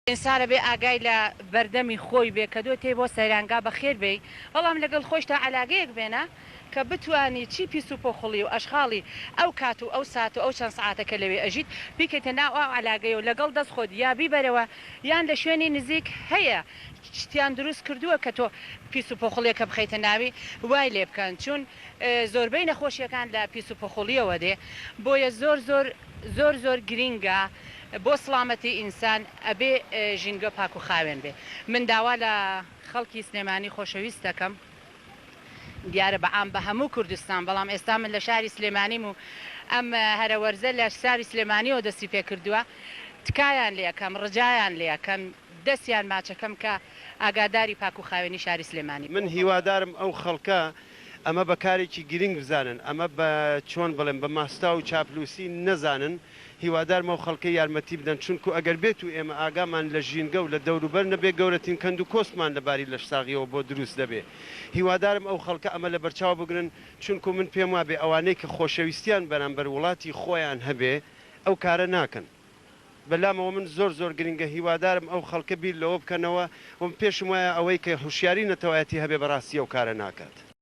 ئینسان ئەبێ ئاگای لە بەردەمی خۆی بێ کە دۆ تێی بۆ سەیرانگا بەخێر بێی بەڵام لەگەڵ خۆیشتا عەلاگەیەک بێنە کە بتوانی چی پیس و پۆخڵی و ئەشغاڵی ئەو کات و ئەو سات و ئەو چەند سەعاتە کە لەوێ ئەژیت بیکەیتە ناو ئەو عەلاگەیە و لەگەڵ دەست خۆت یا بیبەرەوە یان لە شوێنی نزیک هەیە شتیان دروست کردووە کە تۆ پیس و پۆخڵیەکە بخەیتە ناوی وای لێ بکەن چون زۆربەی نەخۆشیەکان لە پیس و پۆخڵیەوە دێ بۆیە زۆر زۆر زۆر زۆر گرینگە بۆ سڵامەتی ئینسان ئەبێ ژینگە پاک و خاوێن بێ من داوا لە خەڵکی سلێمانی خۆشەویست دەکەم دیارە بە عام بە هەموو کوردستان بەڵام ئێستا من لە شاری سلێمانیم و ئەم هەرە وەرزە لە شاری سلێمانیەوە دەستی پێ کردووە تکایان لێ ئەکەم ڕجایان لێ ئەکەم دەستیان ماچەکەم کە ئاگاداری پاک و خاوێنی شاری سلێمانی بن. من هیوادارم ئەو خەڵکە ئەمە بە کارێکی گرنگ بزانن، ئەمە بە چۆن بڵێم بە ماستاو و چاپلوسی نەزانن، هیوادارم ئەو خەڵکە یارمەتی بدەن، چونکو ئەگەر بێتو ئێمە ئاگامان لە ژینگە و لە دەوروبەر نەبێ گەورەترین کەند و کۆسپمان لە باری لەشساغیەوە بۆ دروست دەبێ. هیوادارم ئەو خەڵکە ئەمە لەبەرچاو بگرن، چونکو من پێم وابێ ئەوانەی کە خۆشەویستیان بەرامبەر وڵاتی خۆیان هەبێ ئەو کارە ناکەن. بەلامەوە من زۆر زۆر گرنگە هیوادارم ئەو خەڵکە بیر لەوە بکەنەوە و پێشم وایە ئەوەی کە هوشیاری نەتەوایەتی هەبێ بەڕاستی ئەو کارە ناکات.